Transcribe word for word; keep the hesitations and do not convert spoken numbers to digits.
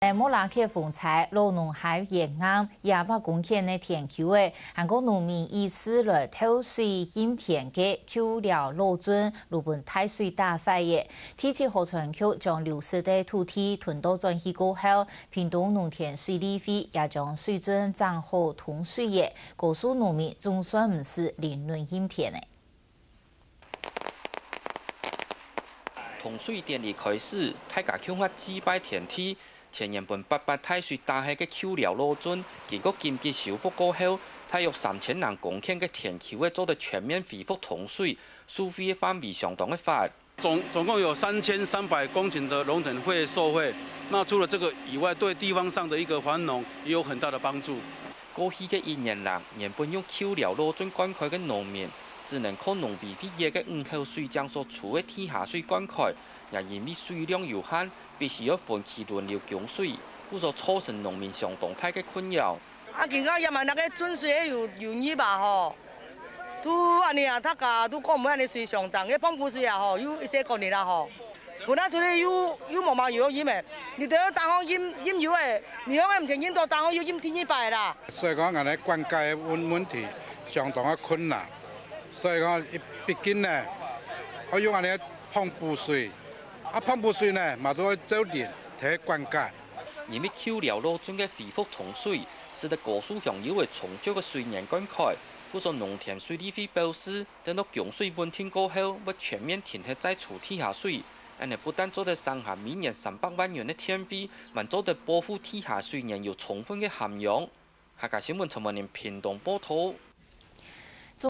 莫拉克風災，老農還沿岸一百公頃个田坵仔，還過農民以自來投水興田个舊寮老圳，就分大水打壞了。第七河川區將流失个土地跈到轉去過後，屏東農田水利會也將水圳整好通水了，告訴農民總算毋使另論興田了。 通水典禮開始，大家共下祭拜天地。前年分八八大水打壞个舊寮老圳，經過緊急修復過後，大約三千零公頃个田坵仔做得全面恢復通水，受惠个範圍相當个闊。總，總共有三千三百公頃的農田會受惠。那除了這個以外，對地方上的一個繁榮也有很大的幫助。過去个一年內，原本用舊寮老圳灌溉个農民，只能靠農委會个五口水井所出个地下水灌溉， 也因為水量有限，必須愛分區輪流供水，故所造成農民相當大个困擾。啊，今个夜晚那個圳水有，有入啊吼，都恁呢啊，大家都講毋會恁呢水上漲，該防腐水啊吼，有一些過年啦吼，本來出去又，又無嘛有入个，你都要當好入，入油个，你用个毋曾入到當好又入第二擺啦。所以講，恁呢灌溉問，問題相當个困難。所以講，一，畢竟呢，愛用恁呢防腐水， 啊，防腐水呢，嘛都愛照定提去灌溉。因為舊寮老圳个恢復通水，使得高樹鄉又會充足个水源灌溉，故所農田水利會表示，等到供水穩定過後，會全面停歇再出地下水。恁呢不但做得省下每年三百萬元个電費，還做得保護地下水源有充分个涵養。客家新聞陳文林屏東報導。